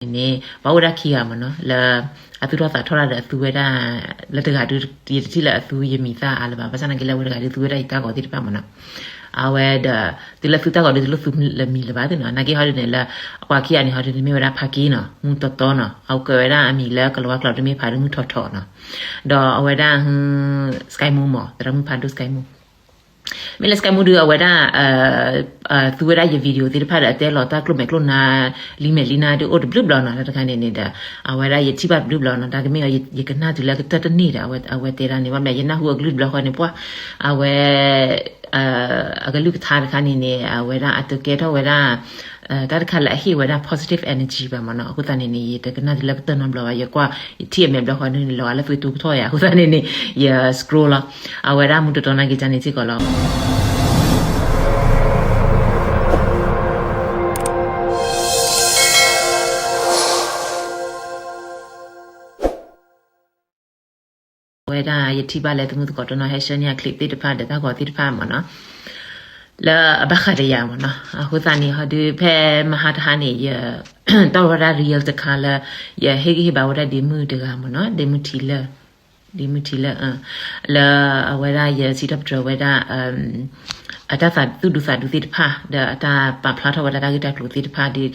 န့ၣ် ပှၤအိၣ်ဝဲဒၣ်ခံဂၤမ့ၢ်နီၤ လၢအသူၣ်ထီၣ်သးထီၣ်တၢ်ဒီးအသူဝဲဒၣ် လၢတဂၤဒုး ယတထံၣ်လၢအသူယမံၤသၣ်အါလၢၤဘၣ် ဘၣ်ဆၣ်သနာ်က့လၢအဝဲတဂၤဒုးသူဝဲဒၣ်ယတၢ်ဂီၤသ့ၣ်တဖၣ်မ့ၢ်နီၤ အဝဲဒီး တုၤလၢသူတၢ်ဂီၤဒုး တလိၣ်သူလၢမံၤလၢၤဘၣ်သ့ၣ်နီၤ နာ်က့ဟီဒုးန့ၣ်လၢ ပှၤခံဂၤန့ၣ်ဟီဒုးန့ၣ်မ့ၢ်ဝဲဒၣ်ဖါက့နီၤ မူတီတီနီၤ အကဲဝဲဒၣ်အမံၤလၢကလၤဝါကျိာ်ဒုးမ့ၢ်ဖးဒုးမုၢ်ထီၣ်ထီၣ်နီၤ ဒီးအဝဲဒၣ် Sky Moo မ့ၢ် သရၣ်မုၣ်ဖးဒိၣ် Sky Moo မ့ၢ်လၢ Sky Moo ဒုး အဝဲဒၣ် သူဝဲဒၣ်ယ video သ့ၣ်တဖၣ်ဒီးအတဲလီၤတၢ်ကျိၣ်မဲာ်ကျိၣ်နါ လံမဲာ်လံနါဒုးအိၣ်တဘျုးဘျီနီၤ တၢ်တခါန့ၣ်န့ၣ်ဒီး အဝဲဒၣ်ယထံၣ်ဘၣ်တဘျုးဘျီနီၤ တၢ်ကမ့ၢ်အီၤ ယကနၣ်တုၤလၢကတၢၢ်တန့ၢ်ဒီး အဝဲတဲဒၣ်န့ၣ် ဘၣ်မနုၤ ယနၢ်ဟူအကလုၢ်တဘျီဃီန့ၣ် ပှၤ အဝဲ အကလုၢ်ကထါတခါန့ၣ်န့ၣ် အဝဲဒၣ်အတကဲထီၣ်ဝဲဒၣ် တၢ်တခါလၢအဟ့ၣ်ဝဲဒၣ် positive energy ဘၣ်မ့ၢ်နီၤ အဃိသတးန့ၣ်န့ၣ် ယတကနၣ်တုၤလၢကတၢၢ်နီတဘျီဘၣ် ယကွၢ် ယထံၣ်အမဲာ်ဘျီဃီန့ၣ် လီၤဂာ်လၢသုတူကထီၣ်ယၤ အဃိသတးန့ၣ်န့ၣ် ယ scroll လီၤ အဝဲဒၣ်မူတီတီနာ်က့န့ၣ်စ့ၢ်ကီးလီၤ အဝဲဒၣ်ယထံၣ်ဘၣ်လၢသုမုၣ်သကိးတနီၤဟဲဆှၢန့ၢ်အ clip သ့ၣ်တဖၣ်ဒီးတၢ်ဂီၤသ့ၣ်တဖၣ်မ့ၢ်နီၤ လၢအဘၣ်ဃးဒီးယၤမ့ၢ်နီၤ အဃိသတးန့ၣ်ဟီဒုး ဖဲမဟါတဟါန့ၣ် ယတီၢ်ဝဲဒၣ် reel တခါလၢ ယဟ့ၣ်ဂံၢ်ဟ့ၣ်ဘါဝဲဒၣ်ဒ့မုၣ်တဂၤမ့ၢ်နီၤ ဒ့မုၣ်ထံလၢ ဒ့မုၣ်ထံလၢ လၢအဝဲဒၣ်ယစံးထီၣ်ပတြၢၤဝဲဒၣ် အတၢ်သူၣ်ဒူသးဒူသ့ၣ်တဖၣ် ဒီးအတၢ်ပာ်ဖျါထီၣ်ဝဲဒၣ်တၢ်ဂ့ၢ်တၢ်ကျိၤသ့ၣ်တဖၣ် ဒ်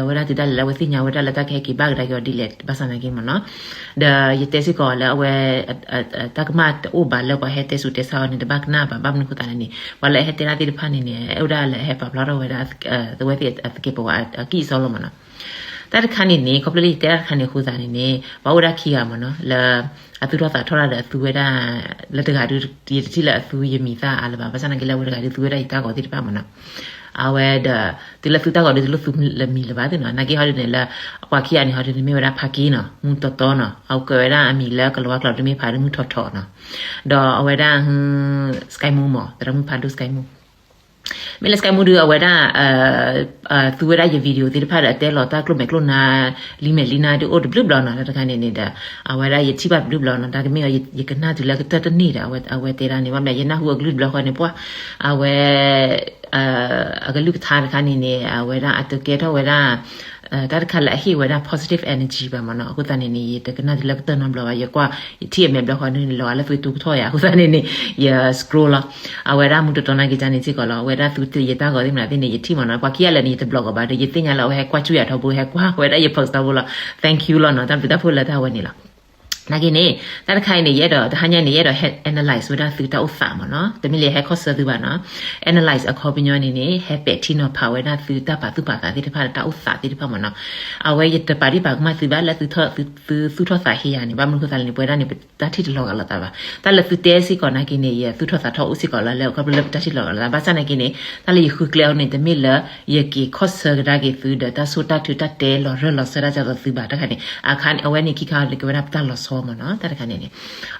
ဝဲဒၣ်တုၤဒၣ်လဲာ်လၢအဝဲသ့ၣ်ညါဝဲဒၣ်လၢတၢ်ကဟဲက့ၤဘၣ်ကဒါက့ၤအီၤဒ်လဲၣ် ဘၣ်ဆၣ်သနာ်က့မ့ၢ်နီၤ ဒီးယတဲစ့ၢ်ကီးလၢအဝဲ တၢ်ကမၣ်တအိၣ်ဘၣ်လၢပှၤဟဲတဲစူၤတဲဆါအီၤန့ၣ် တဘၣ်ကနၣ်ဘၣ် ဘၣ်မနုၤအဃိသတးန့ၣ်န့ၣ် ပှၤလၢအဟဲတဲတၢ်သ့ၣ်တဖၣ်န့ၣ်န့ၣ် အိၣ်ဒၣ်လၢအဟဲပာ်ဖျါထီၣ်ဝဲဒၣ် အဝဲသ့ၣ်အသကဲးပဝးအကံၢ်အစီလီၤမ့ၢ်နီၤ တၢ်တခါန့ၣ်န့ၣ် ခီဖျိလၢယတဲတၢ်တခါန့ၣ်အဃိသတးန့ၣ်န့ၣ် ပှၤအိၣ်ဝဲဒၣ်ခံဂၤမ့ၢ်နီၤ လၢအသူၣ်ထီၣ်သးထီၣ်တၢ်ဒီးအသူဝဲဒၣ် လၢတဂၤဒုး ယတထံၣ်လၢအသူယမံၤသၣ်အါလၢၤဘၣ် ဘၣ်ဆၣ်သနာ်က့လၢအဝဲတဂၤဒုးသူဝဲဒၣ်ယတၢ်ဂီၤသ့ၣ်တဖၣ်မ့ၢ်နီၤ အဝဲဒီး တုၤလၢသူတၢ်ဂီၤဒုး တလိၣ်သူလၢမံၤလၢၤဘၣ်သ့ၣ်နီၤ နာ်က့ဟီဒုးန့ၣ် လၢပှၤခံဂၤန့ၣ်ဟီဒုးန့ၣ်မ့ၢ်ဝဲဒၣ်ဖါက့နီၤ မူတီတီနီၤ အကဲဝဲဒၣ်အမံၤလၢကလၤဝါကျိာ်ဒုးမ့ၢ်ဖးဒုးမုၢ်ထီၣ်ထီၣ်နီၤ ဒီးအဝဲဒၣ် Sky Moo မ့ၢ် သရၣ်မုၣ်ဖးဒိၣ် Sky Moo မ့ၢ်လၢ Sky Moo ဒုး အဝဲဒၣ် သူဝဲဒၣ်ယ video သ့ၣ်တဖၣ်ဒီးအတဲလီၤတၢ်ကျိၣ်မဲာ်ကျိၣ်နါ လံမဲာ်လံနါဒုးအိၣ်တဘျုးဘျီနီၤ တၢ်တခါန့ၣ်န့ၣ်ဒီး အဝဲဒၣ်ယထံၣ်ဘၣ်တဘျုးဘျီနီၤ တၢ်ကမ့ၢ်အီၤ ယကနၣ်တုၤလၢကတၢၢ်တန့ၢ်ဒီး အဝဲတဲဒၣ်န့ၣ် ဘၣ်မနုၤ ယနၢ်ဟူအကလုၢ်တဘျီဃီန့ၣ် ပှၤ အဝဲ အကလုၢ်ကထါတခါန့ၣ်န့ၣ် အဝဲဒၣ်အတကဲထီၣ်ဝဲဒၣ် တၢ်တခါလၢအဟ့ၣ်ဝဲဒၣ် positive energy ဘၣ်မ့ၢ်နီၤ အဃိသတးန့ၣ်န့ၣ် ယတကနၣ်တုၤလၢကတၢၢ်နီတဘျီဘၣ် ယကွၢ် ယထံၣ်အမဲာ်ဘျီဃီန့ၣ် လီၤဂာ်လၢသုတူကထီၣ်ယၤ အဃိသတးန့ၣ်န့ၣ် ယ scroll လီၤ အဝဲဒၣ်မူတီတီနာ်က့န့ၣ်စ့ၢ်ကီးလီၤ အဝဲဒၣ်သုတယတၢ်ဂီၤသ့ၣ်မနုၤသ့ၣ်န့ၣ် ယထံၣ်မ့ၢ်နီၤ ပှၤခံဂၤလၢာ်န့ၣ် ယတဘျီၣ်ကီးဘၣ်ဒီး ယသ့ၣ်ညါလၢအဝဲဟဲကွၢ်ဆူၣ်ယၤထီဘိ ဟဲကွၢ်ဝဲဒၣ်ယ post ထီဘိလီၤ thank you လီၤနီၤ တၢ်ဘျုးတၢ်ဖှိၣ်လၢတၢ်ဝဲန့ၣ်လီၤ နာ်က့န့ၣ် တၢ်တခါအံၤန့ၣ် ယအဲၣ်ဒိး တဟါညါန့ၣ် ယအဲၣ်ဒိးဟဲ analyze ဝဲဒၣ်သုတၢ်အိၣ်သးမ့ၢ်နီၤ တမ့ၢ်လၢဟဲခီၣ်ဆၢသုဘၣ်နီၤ analyze အခီပညီန့ၣ်န့ၣ် ဟဲပဲာ်ထံနီၤဖးဝဲဒၣ်သုတၢ်ပာ်သူၣ်ပာ်သးသ့ၣ်တဖၣ်ဒီးတၢ်အိၣ်သးသ့ၣ်တဖၣ်မ့ၢ်နီၤ အဝဲယတပာ်ဒံးပာ်ကမၣ်သုဘၣ်လၢသု သုသူၣ်ထီၣ်သးဟ့ယၤန့ၣ် ဘၣ်မနုၤအဃိသတးလဲၣ်န့ၣ် ပဝဲဒၣ်န့ၣ် ပတၢ်ထံၣ်တလီၤဂာ်လိာ်သးဘၣ် တၢ်လၢသုတဲစ့ၢ်ကီးနာ်က့န့ၣ် ယသူၣ်ထီၣ်သးထီၣ်အိၣ်စ့ၢ်ကီးလီၤ လၢခီဖျိလၢပတၢ်ထံၣ်လီၤဂာ်လိာ်သး ဘၣ်ဆၣ်နာ်က့န့ၣ် တၢ်လၢယဃုကျဲအီၤန့ၣ် တမ့ၢ်လၢ ယက့ၤခီၣ်ဆၢကဒါက့ၤသုဒီးတၢ်ဆိၣ်တၢ်ထုးတၢ်တဲလီၤရၢၢ်လီၤစၢၤတၢ်ကသိးသုဘၣ် တၢ်တခါန့ၣ် အခါန့ၣ် အဝဲန့ၣ်ခံခါလၢကဝဲဒၣ်ပတၢ်လီၤဆီမ့ၢ်နီၤ တၢ်တခါန့ၣ်န့ၣ်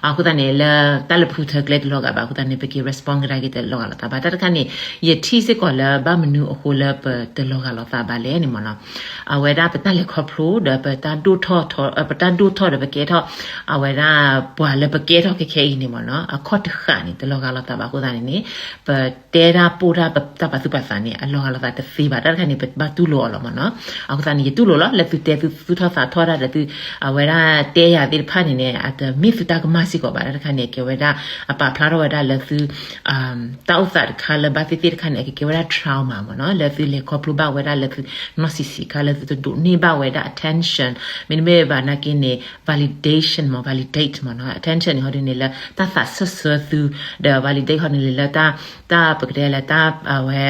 အဃိသတးန့ၣ် လၢတၢ်လၢပဃုထၢကျဲတလီၤဂာ်ဘၣ်အဃိသတးန့ၣ် ပက့ၤ respond ကဒါက့ၤတလီၤဂာ်လိာ်သးဘၣ် တၢ်တခါန့ၣ် ယထံၣ်စ့ၢ်ကီးလၢဘၣ်မနုၤအဃိလၢပတလီၤဂာ်လိာ်သးဘၣ်လဲၣ်န့ၣ်မ့ၢ်နီၤ အဝဲဒၣ်ပတၢ်လဲၤခီဖျိဒီး ပတၢ်ဒိၣ်ထီၣ်ဒီးပကဲထီၣ် အဝဲဒၣ်ပှၤလၢပကဲထီၣ်ခဲခဲအံၤန့ၣ်မ့ၢ်နီၤ အခီၣ်တဃာ်န့ၣ် တလီၤဂာ်လိာ်သးဘၣ်အဃိသတးန့ၣ်န့ၣ် ပတဲတၢ်ပိၢ်တၢ်ပတၢ်ပာ်သူၣ်ပာ်သးန့ၣ် အလီၤဂာ်လိာ်သးတသ့ဘၣ် တၢ်တခါန့ၣ် ပဘၣ်တူၢ်လိာ်အီၤလီၤမ့ၢ်နီၤ အဃိသတးန့ၣ် ယတူၢ်လိာ်လီၤ လၢသုတဲသုသူၣ်ထီၣ်သးထီၣ်တၢ်ဒီးသု အဝဲဒၣ်တဲယၤသ့ၣ်တဖၣ်န့ၣ်န့ၣ် အတမ့ၢ်သုတၢ်ကမၣ်စ့ၢ်ကီးဘၣ် တၢ်တခါန့ၣ် ကဲဝဲဒၣ် အပာ်ဖျါထီၣ်ဝဲဒၣ်လၢသု တၢ်အိၣ်သးတခါလၢဘၣ်သ့ၣ်သ့ၣ်တခါန့ၣ် အကကဲဝဲဒၣ် trauma မ့ၢ်နီၤ လၢသုလဲၤခီဖျိဘၣ်ဝဲဒၣ်လၢသု နီၢ်ဆံးဆံးခါလၢသုတဒိးန့ၢ်ဘၣ်ဝဲဒၣ် attention မ့တမ့ၢ်ဘၣ်နာ်က့န့ၣ် validation မ့ၢ် validate မ့ၢ်နီၤ attention န့ၣ် ဟီဒ်န့ၣ်လၢတၢ်သးစၢၢ်ဆၢသု ဒီး validate ဟီဒ်န့ၣ်လၢတၢ် တၢ်ပကတဲလၢတၢ် အဝဲ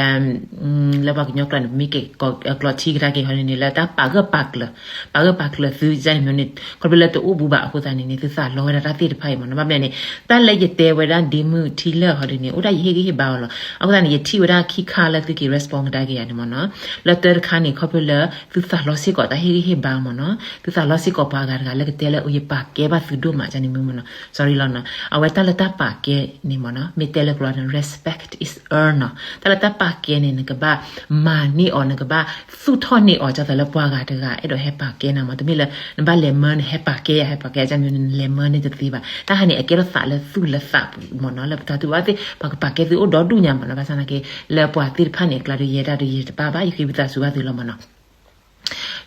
လၢပှၤကညီကျိာ်န့ၣ် ပမ့ၢ်က့ၤကျိးထံကဒါက့ၤဟီဒ်န့ၣ်လၢတၢ်ပာ်ဂၢၢ်ပာ်ကျၢၤ ပာ်ဂၢၢ်ပာ်ကျၢၤသု ယန့ၣ်မ့ၢ်န့ၣ် ခီဖျိလၢတအိၣ်ဘူးဘၣ်အဃိသတးန့ၣ်န့ၣ် သုသးလီဝဲဒၣ်တၢ်သ့ၣ်တဖၣ်အံၤမ့ၢ်နီၤ ဘၣ်မနုၤန့ၣ် တၢ်လၢယတဲဝဲဒၣ်ဒ့မုၣ်ထံလၢာ်ဟီဒ်န့ၣ် အိၣ်ဒၣ်ယဟ့ၣ်ဂံၢ်ဟ့ၣ်ဘါအီၤလီၤ အဃိသတးန့ၣ် ယထံၣ်ဝဲဒၣ်ခံခါလၢသုက့ၤ respond ကဒါက့ၤယၤန့ၣ်မ့ၢ်နီၤ လၢတၢ်တခါန့ၣ် ခီဖျိလၢသုသးလီစ့ၢ်ကီးတၢ်ဟ့ၣ်ဂံၢ်ဟ့ၣ်ဘါမ့ၢ်နီၤ သုသးလီစ့ၢ်ကီးပှၤဂၤတဂၤလၢကတဲလၢယပာ်ကဲဘၣ်သုဒိၣ်မးန့ၣ်မ့ၢ်နီၤ sorry လီၤနီၤ အဝဲတၢ်လၢတၢ်ပာ်ကဲန့ၣ်မ့ၢ်နီၤ မ့ၢ်တဲလၢကျိာ်န့ၣ် respect is earned နီၤ တၢ်လၢတၢ်ပာ်ကဲန့ၣ် နကဘၣ်မၤန့ၢ်အီၤ နကဘၣ်သူၣ်ထီၣ်န့ၢ်အီၤ ဒ်သိးလၢပှၤဂၤတဂၤအဲၣ်ဒိးဟဲပာ်ကဲနၤမ့ၢ် တမ့ၢ်လၢ နဘၣ်လဲၤမၢနဟဲပာ်ကဲယၤ ဟဲပာ်ကဲယၤ မ့ၢ်နလဲၤမၢန့ၢ်တသ့ဘၣ် တၢ်ဟါန့ၣ် အကဲထီၣ်သးလၢသူၣ်လၢသးပူၤမ့ၢ်နီၤ လၢပတၢ်တူၢ်ဘၣ်သ့ၣ် ပှၤကပာ်ကဲသုအိၣ်ဒီဒူၣ်ညါမ့ၢ်နီၤ ဘၣ်ဆၣ်သနာ်က့ လၢပှၤသ့ၣ်တဖၣ်န့ၣ် အကျါဒီးယဲဒၣ်ဒီးယတပာ်ဘၣ် ယဃ့ဝံသးစူၤဘၣ်သုလီၤမ့ၢ်နီၤ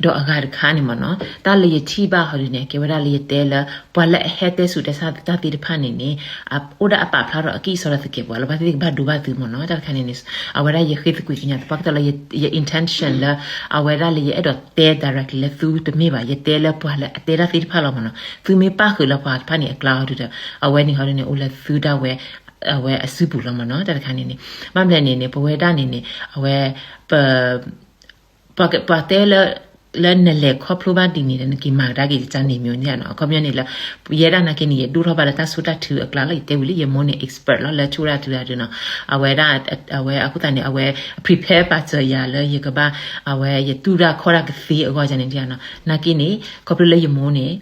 ဒီးအဂၤတခါန့ၣ်မ့ၢ်နီၤ, တၢ်လၢယထံၣ်ဘၣ်ဟီဒုန့ၣ် အကဲဝဲဒၣ်လၢယတဲလၢ ပှၤလၢအဟဲတဲဆူၣ်တဲဆါတၢ်သ့ၣ်တဖၣ်န့ၣ်န့ၣ် အိၣ်ဒၣ်အပာ်ဖျါထီၣ်အကံၢ်အစီဒီးသကဲးပဝးလီၤ, ဘၣ်သ့ၣ်သ့ၣ်ကဘၣ်ဒိဘၣ်သုမ့ၢ်နီၤ, တၢ်တခါန့ၣ်န့ၣ် အဝဲဒၣ်ယဃ့သကွံာ်ကညးသပှၢ်ကတၢၢ်လၢယ intention လၢ အဝဲဒၣ်လၢယအဲၣ်ဒိးတဲ directly လၢသုတမ့ၢ်ဘၣ်, ယတဲလၢပှၤလၢအတဲတၢ်သ့ၣ်တဖၣ်လီၤမ့ၢ်နီၤ, သုမ့ၢ်ပၣ်ဃုာ်လၢပှၤတဖၣ်န့ၣ်အကျါဟီဒုဒီး အဝဲန့ၣ်ဟီဒုန့ၣ် အိၣ်လၢသုဒၣ်ဝဲ အဝဲအစုပူၤလီၤမ့ၢ်နီၤ, တၢ်တခါန့ၣ်န့ၣ် ဘၣ်မနုၤလဲၣ်န့ၣ်န့ၣ် ပဝဲဒၣ်န့ၣ်န့ၣ် အဝဲ ပ ပှၤတဲလၢ လၢနလဲၤခီဖျိဘၣ်ဒ်န့ၣ်ဒီး နက့ၤမၤကဒါက့ၤယကန့ၣ်မ့ၢ်န့ၣ်နီၤ, အခီပညီန့ၣ်လၢ ယဲဒၣ်နာ်က့န့ၣ် ယဒိၣ်ထီၣ်ဘၣ်လၢတၢ်ဆိၣ်တၢ်ထုအကျါလီၤ, ယတဲဝံၤလံ ယမိၢ်န့ၣ် expert လီၤ လၢဆိၣ်တၢ်ထုတၢ်ဒုနီၤ, အဝဲဒၣ် အဝဲအဃိသတးန့ၣ် အဝဲ prepare ပာ်စၢၤယၤလၢယကဘၣ် အဝဲယတူၢ်တၢ်ခီၣ်တၢ်ကသ့အဂီၢ်န့ၣ်နီၤ, နာ်က့န့ၣ် ခီဖျိလၢယမိၢ်န့ၣ်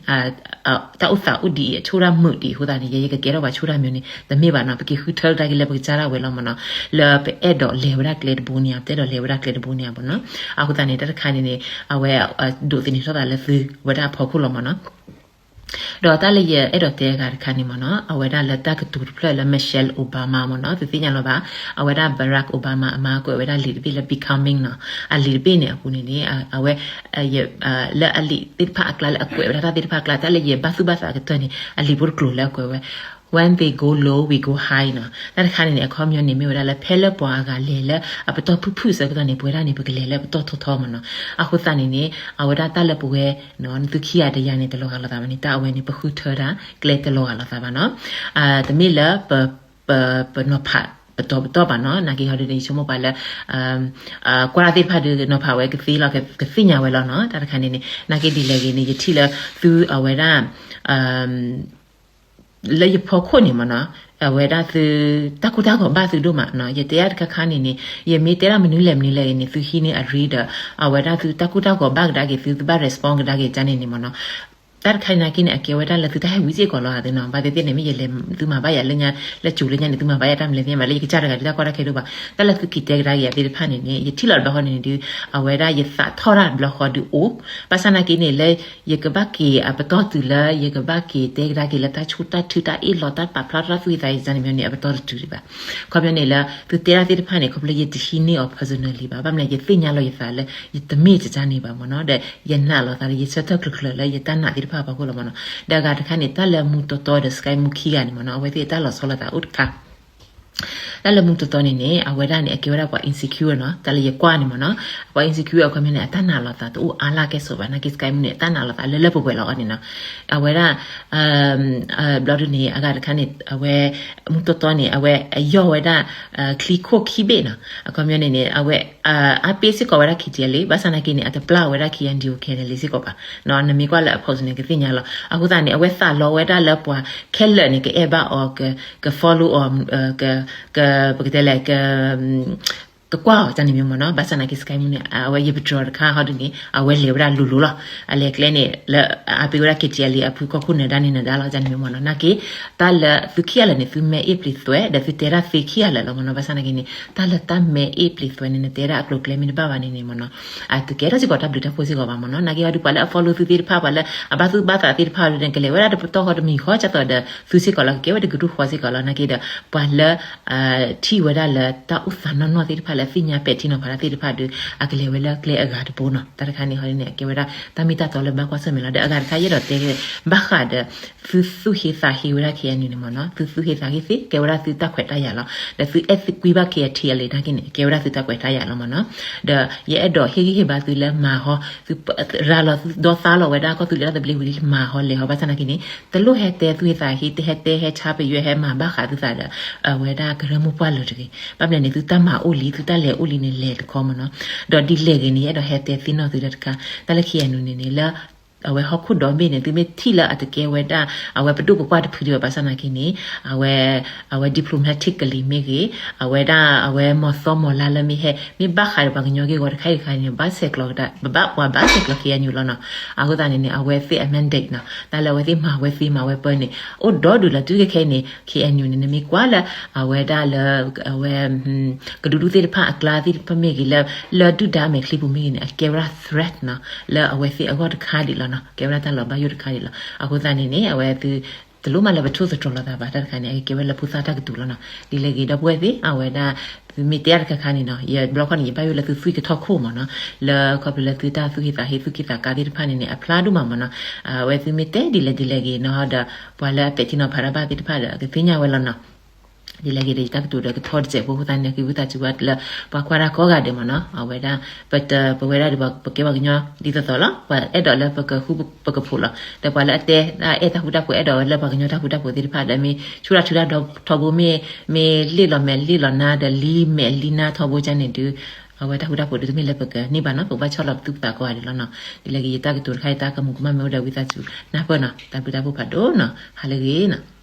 တၢ်အိၣ်သးအိၣ်ဒ်အံၤ အဆိၣ်တၢ်မုာ်ဒ်အံၤအဃိသတးန့ၣ် ယဲယကကဲထီၣ်ပှၤဆိၣ်တၢ်မ့ၢ်န့ၣ် တမ့ၢ်ဘၣ်နီၤ, ပက့ၤဃုထၢကဒါက့ၤလၢပကစၢ်ဒၣ်ဝဲလီၤမ့ၢ်နီၤ, လၢပအဲၣ်ဒိးလဲၤဝဲဒၣ်ကျဲတဘိန့ၣ်ဧါ, ပအဲၣ်ဒိးလဲၤဝဲဒၣ်ကျဲတဘိန့ၣ်ဧါမ့ၢ်နီၤ, အဃိသတးန့ၣ် တၢ်တခါန့ၣ်န့ၣ် အဝဲ ဒိးသန့ၤထီၣ်သးလၢသုဝဲဒၣ်အဖီခိၣ်လီၤမ့ၢ်နီၤ ဒီးတၢ်လၢယအဲၣ်ဒိးတဲအဂၤတခါန့ၣ်မ့ၢ်နီၤ, အဝဲဒၣ်လၢတၢ်ကတိၤတဖျၢၣ်လၢ Michelle Obama မ့ၢ်နီၤ, သုသ့ၣ်ညါလီၤဘၣ်, အဝဲဒၣ် Barack Obama အမါကွဲးဝဲဒၣ်လံာ်တဘ့ၣ်လၢ Becoming နီၤ, အလံာ်တဘ့ၣ်န့ၣ်အပူၤန့ၣ်န့ၣ် အဝဲ လၢအလံာ်သ့ၣ်တဖၣ်အကျါ လၢအကွဲးဝဲဒၣ်တၢ်သ့ၣ်တဖၣ်အကျါ တၢ်လၢယဘၣ်သူၣ်ဘၣ်သးအကတၢၢ်န့ၣ် အလံာ်ဖိတကျိၤလၢအကွဲးဝဲ When they go low, we go high နီၤ, တၢ်တခါန့ၣ်န့ၣ် အခီပညီန့ၣ် မ့ၢ်ဝဲဒၣ်လၢဖဲလၢပှၤအဂၤလဲၤလၢအပတီၢ်ဖုၣ်ဖုၣ်အဆၢကတီၢ်န့ၣ် ပဝဲဒၣ်န့ၣ် ပကလဲၤလၢအပတီၢ်ထီထီမ့ၢ်နီၤ, အဃိသတးန့ၣ်န့ၣ် အဝဲဒၣ်တၢ်လၢပဝဲ နသုခံဂၤတယၤန့ၣ် တလီၤဂာ်လိာ်သးဘၣ်န့ၣ် တၢ်အဝဲန့ၣ် ပဃုထၢဒၣ်ကျဲတလီၤဂာ်လိာ်သးဘၣ်နီၤ, တမ့ၢ်လၢ ပ ပနီၤဖး ပတီၤပတီၢ်ဘၣ်နီၤ, နာ်က့ဟီဒုန့ၣ် ယဆိကမိၣ်ပှၤလၢ ကွၢ်တၢ်သ့ၣ်တဖၣ်ဒုးနီၤဖးဝဲကသ့လီၤ ကသ့ၣ်ညါဝဲလီၤနီၤ, တၢ်တခါန့ၣ်န့ၣ် နာ်က့ဒ်လဲၣ်ဂ့ၤန့ၣ် ယထံၣ်လၢသုအဝဲဒၣ် လၢယဖီခိၣ်န့ၣ်မ့ၢ်နီၤ, အဝဲဒၣ်သု တၢ်ကိၢ်တၢ်ဂီၤဘၣ်သုဒိၣ်မးနီၤ, ယတဲဒၣ်တခါခါန့ၣ်န့ၣ် ယမ့ၢ်တဲဒၣ်မနုၤလဲၣ်မနုၤလဲၣ်ဂ့ၤန့ၣ် သုဟံးန့ၢ်အရ့ဒီး အဝဲဒၣ်သုတၢ်ကိၢ်တၢ်ဂီၤဘၣ်ကဒါက့ၤ သုတဘၣ် respond ကဒါက့ၤကန့ၣ်န့ၣ်မ့ၢ်နီၤ, တၢ်တခါန့ၣ်နာ်က့န့ၣ် အကဲဝဲဒၣ်လၢသုတၢ်ဟဲဝံစ့ၢ်ကီးလီၤနီၤ, ဘၣ်သ့ၣ်သ့ၣ်န့ၣ် မ့ၢ်ယလဲၤ သုမၤဘၣ်ယၤလၢညါ လၢကၠိလၢညါန့ၣ် သုမၤဘၣ်ယၤတၢ်မနုၤလဲၣ်သ့ၣ်ညါဘၣ် လၢယကစၢ်တဂၤဒုးတၢ်ကီတၢ်ခဲဒိၣ်ဘၣ်, တၢ်လၢသုက့ၤတဲကဒါက့ၤယၤသ့ၣ်တဖၣ်န့ၣ်န့ၣ် ယထံၣ်လီၤတဘျီဃီန့ၣ်ဒုး အဝဲဒၣ်ယသးထီၣ်တၢ်တဘျီဃီဒုးအိၣ်, ဘၣ်ဆၣ်နာ်က့န့ၣ် လၢယကဘၣ်က့ၤအပတီၢ်တုၤလၢ ယကဘၣ်က့ၤတဲကဒါက့ၤလၢတၢ်ဆိၣ်တၢ်ထုတၢ်အ့ၣ်လိာ်တၢ်ပာ်ဖျါထီၣ်တၢ်သူၣ်ကံၢ်သးအံၤန့ၣ်မ့ၢ်န့ၣ် အပတီၢ်တတုၤဒံးဘၣ်, ခီပညီန့ၣ်လၢ သုတဲတၢ်သ့ၣ်တဖၣ်န့ၣ် ခီဖျိလၢယတဟံးန့ၢ်အီၤ personally ဘၣ်, ဘၣ်မနုၤလဲၣ် ယသ့ၣ်ညါလီၤယသးလၢ ယတမ့ၢ်တၢ်န့ၣ်ဘၣ်မ့ၢ်နီၤ, ဒီးယနာ်လီၤသးဒီး ယဆၢထၢၣ်ကျၢၤကျၢၤလၢယတၢ်နာ်သ့ၣ်တဖၣ်အဖီခိၣ်လီၤမ့ၢ်နီၤ, ဒီးအဂၤတခါန့ၣ် တၢ်လၢမူတီတီဒီး Sky မူခံဂၤန့ၣ်မ့ၢ်နီၤ အဝဲသ့ၣ်အတၢ်လီၤဆီလိာ်သးအိၣ်တခါ တၢ်လၢမူတီတီန့ၣ်န့ၣ် အဝဲဒၣ်န့ၣ် အကဲဝဲဒၣ်ပှၤ insecure နီၤ, တၢ်လၢယကွၢ်န့ၣ်မ့ၢ်နီၤ, ပှၤ insecure အခီပညီန့ၣ် အတၢ်နာ်လီၤသးတအိၣ်အါလၢကဲစိးဘၣ်, နာ်က့ Sky မူန့ၣ် အတၢ်နာ်လီၤသးလၢလၢပှဲၤပှဲၤလီၤအီၤန့ၣ်နီၤ, အဝဲဒၣ် ဘျီဒုန့ၣ် အဂၤတခါန့ၣ် အဝဲ မူတီတီန့ၣ် အဝဲအယီၢ်ဝဲဒၣ် ချံခိၣ်ခံဘ့ၣ်နီၤ, အခီပညီန့ၣ်န့ၣ် အဝဲ အါပ့ၣ်စ့ၢ်ကီးဝဲဒၣ် KTLA ဘၣ်ဆၣ်နာ်က့န့ၣ် အတပျၢ်ဝဲဒၣ် KNDO KNLA စ့ၢ်ကီးဘၣ်, နမ့ၢ်ကွၢ်လၢအ post န့ၣ် ကသ့ၣ်ညါလီၤ, အဃိသတးန့ၣ် အဝဲသးလီဝဲဒၣ်လၢပှၤခဲလၢာ်န့ၣ် ကအဲၣ်ဘၣ်အီၤ က follow အီၤ ပကတဲလဲၣ် ကကွၢ်အီၤတၢ်န့ၣ်မ့ၢ်မ့ၢ်နီၤ, ဘၣ်ဆၣ်နာ်က့ Sky မူန့ၣ် အဝဲယပတြၢၤတခါဟီဒုန့ၣ် အဝဲလဲၤဝဲဒၣ်လိၤလိၤလီၤ, အလဲၤကျဲန့ၣ် လၢအပ့ၤဝဲဒၣ် KTLA အဖုခိၣ်ခိၣ်နၢၤဒါန့ၣ်နၢၤဒါလီၤန့ၣ်မ့ၢ်မ့ၢ်နီၤ, နာ်က့ တၢ်လၢသုခံဂၤလၢာ်န့ၣ် သုမဲအ့ၣ်ပျံၤသွဲ ဒီးသုတဲဒၣ်သ့ခံဂၤလၢာ်လီၤမ့ၢ်နီၤ, ဘၣ်ဆၣ်နာ်က့န့ၣ် တၢ်လၢတၢ်မဲအ့ၣ်ပျံၤသွဲန့ၣ် နတဲဒၣ်အကျိၤအကျဲမ့ၢ်တဘၣ်ဘၣ်န့ၣ်န့ၣ်မ့ၢ်နီၤ, အတကဲထီၣ်စ့ၢ်ကီးတၢ်ဘျုးတၢ်ဖှိၣ်စ့ၢ်ကီးဘၣ်မ့ၢ်နီၤ, နာ်က့ဟီဒုပှၤလၢအ follow သုသ့ၣ်တဖၣ် ပှၤလၢအဘၣ်သူၣ်ဘၣ်သးသ့ၣ်တဖၣ်ဒုန့ၣ် ကလဲၤဝဲဒၣ်တပတီၢ်ဃီတမံၤဃီ ကသိးဒီးသုစ့ၢ်ကီးလီၤ, ကကဲဝဲတကရူၢ်ဃီစ့ၢ်ကီးလီၤ, နာ်က့ဒီး ပှၤလၢ ထံၣ်ဝဲဒၣ်လၢတၢ်အိၣ်သးနီၢ်နီၢ်သ့ၣ်တဖၣ်လၢအသ့ၣ်ညါပဲာ်ထံနီၤဖးတၢ်သ့ၣ်တဖၣ်ဒီး အကလဲၤဝဲလၢကျဲအဂၤတဘိနီၤ, တၢ်တခါန့ၣ်ဟီဒုန့ၣ် အကဲဝဲဒၣ်တၢ်မ့ၢ်တၢ်တီလၢဘၣ်ကွၢ်ဆၢၣ်မဲာ်လီၤ, ဒီးအဂၤတခါယအဲၣ်ဒိးတဲ ဘၣ်ဃးဒီး သုသူၣ်ဟ့သးဟ့ဝဲဒၣ် KNU န့ၣ်မ့ၢ်နီၤ, သုသူၣ်ဟ့သးဟ့သ့ ကဲဝဲဒၣ်သုတၢ်ခွဲးတၢ်ယာ်လီၤ, ဒီးသုအဲၣ်သုကွံဘၣ် KTLA နာ်က့န့ၣ် ကဲဝဲဒၣ်သုတၢ်ခွဲးတၢ်ယာ်လီၤမ့ၢ်နီၤ, ဒီးယအဲၣ်ဒိးဟ့ၣ်ဂံၢ်ဟ့ၣ်ဘါသုလၢမၤဟီ, သုရၤလီၤသုဒီသါလီၤဝဲဒၣ်ကီၢ်သူလ့ၤတၢ်သဘျ့ဝံၤလံ မၤဟီလဲၤဟီ, ဘၣ်ဆၣ်နာ်က့န့ၣ် တလိၣ်ဟဲတဲသူၣ်ဟ့သးဟ့ တဟဲတဲဟဲဆါပယွဲဟဲမၤဘၣ်ဃးသုသးဒီး အဝဲဒၣ်ကရၢမိၢ်ပှၢ်လၢာ်တဂ့ၤ, ဘၣ်မနုၤန့ၣ် သုတၢ်မၤအိၣ်လံ သုတၢ်လဲၤအိၣ်လံန့ၣ် လဲၤတခီမ့ၢ်နီၤ, ဒီးဒ်လဲၣ်ဂ့ၤန့ၣ် ယအဲၣ်ဒိးဟဲတဲသ့ၣ်နီၣ်သုဒီးတခါ, တၢ်လၢ KNU န့ၣ်န့ၣ် လၢ အဝဲဟီၣ်ခိၣ်ဒီဘ့ၣ်န့ၣ် သုမ့ၢ်ထံၣ်လၢအတကဲဝဲဒၣ် အဝဲပဒိၣ်ပပှၢ်တဖုဒံးဘၣ် ဘၣ်ဆၣ်နာ်က့န့ၣ် အဝဲ အဝဲ diplomatically မ့ၢ်ဂ့ၤ, အဝဲဒၣ်အဝဲမီၤသီမီၤလါလၢမ့ၢ်ဟဲ မ့ၢ်ဘၣ်ဃးဒီးပှၤကညီက့ၢ်ဂီၤတခါအံၤတခါန့ၣ် ဘၣ်ဆဲးကျိးကဒါ ပဘၣ်ပှၤဘၣ်ဆဲးကျိး KNU လီၤနီၤ, အဃိသတးန့ၣ်န့ၣ် အဝဲသ့ၣ်အ mandate နီၤ တၢ်လၢအဝဲသ့ၣ်မၤဝဲသ့မၤဝဲပၢန့ၣ် အိၣ်ဒီဒူၣ်လီၤ တုၤခဲခဲအံၤန့ၣ် KNU န့ၣ် နမ့ၢ်ကွၢ်လၢ အဝဲဒၣ်လၢ အဝဲ ကဒူးဒူၣ်သ့ၣ်တဖၣ်အကျါသ့ၣ်တဖၣ်မ့ၢ်ဂ့ၤ လၢ လၢဒုၣ်ဒါမဲာ်ချံပူၤမ့ၢ်ဂ့ၤန့ၣ် အကဲဝဲဒၣ် threat နီၤ လၢအဝဲသ့ၣ်အဂီၢ်တခါဒံးလီၤနီၤ, ကဲဝဲဒၣ်တၢ်လီၤဘၣ်ယိၣ်တခါဒံးလီၤ, အဃိသတးန့ၣ်န့ၣ် အဝဲသု တလိၣ်မးလၢပထိၣ်သတြီၤလိာ်သးဘၣ်, တၢ်တခါန့ၣ် အကကဲဝဲလၢဖိသၣ်တၢ်ကတိၤလီၤနီၤ. ဒ်လဲၣ်ဂ့ၤ ဒီပုၢ်ဝဲၢ်သ့ၣ် အဝဲဒၣ် သုမ့ၢ်တဲအါတခါခါန့ၣ်နီၤ, ယဘျီခီန့ၣ် ယဘၣ်ယိၣ်လၢသုသွံၣ်ကထီၣ်ခိၣ်မးနီၤ, လၢခီဖျိလၢသုတၢ်သူၣ်ဟ့သးဟ့သူၣ်က့သးကါသ့ၣ်တဖၣ်န့ၣ်န့ၣ် အဖျါဒိၣ်မးမးနီၤ. အဝဲသုမ့ၢ်တဲဒ်လဲၣ်ဒ်လဲၣ်ဂ့ၤနီၤဒီး ပှၤလၢအပဲာ်ထံနီၤဖးတၢ်ဘၣ်သ့ၣ်တဖၣ်ဒီး အကသ့ၣ်ညါဝဲလီၤနီၤ. ဒ်လဲၣ်ဂ့ၤဒီးယတၢ်ကတိၤဒီးကထီတစဲးဖိအဃိသတးန့ၣ် ဃ့ဝံသးစူၤဝဲလၢ ပှၤကွၢ်တၢ်ကိးဂၤဒဲးမးနီၤ, အဝဲဒၣ် ပ ပဝဲဒၣ်ဒီးပကဲပှၤကညီဒ်သိးသိးလီၤ, ပှၤအဲၣ်ဒိးလၢပကဃူပကဖိးလီၤ. ဒီးပှၤလၢအတဲ အဲၣ်တၢ်ဃူတၢ်ဖိးအဲၣ်ဒိးဝဲလၢပှၤကညီတၢ်ဃူတၢ်ဖိးသ့ၣ်တဖၣ်ဒီး မ့ၢ်ဆူၣ်တၢ်ထုတၢ်ဒီထီဘိ မ့ၢ် မ့ၢ်လ့ၣ်လီၤမဲာ်လ့ၣ်လီၤနါဒီးလံမဲာ်လံနါထီဘိကန့ၣ်ဒုး အဝဲတၢ်ဃူတၢ်ဖိးဒုးတမ့ၢ်လၢပကန့ၢ်ဘၣ်နီၤ, ပကဘၣ်ဆီၣ်လီၤပသူၣ်ပသးကိးဂၤဒဲးလီၤနီၤ. ဒ်လဲၣ်ဂ့ၤ ယတၢ်ကတိၤတခါ ယတၢ်ကမူၤကမၣ်မ့ၢ်အိၣ်ဒီး ဝံသးစူၤနၢ်ပၢၢ်နီၤ, တၢ်ဘျုးတၢ်ဖှိၣ်ဖးဒိၣ်နီၤ, ဟါလၢအဂ့ၤနီၤ.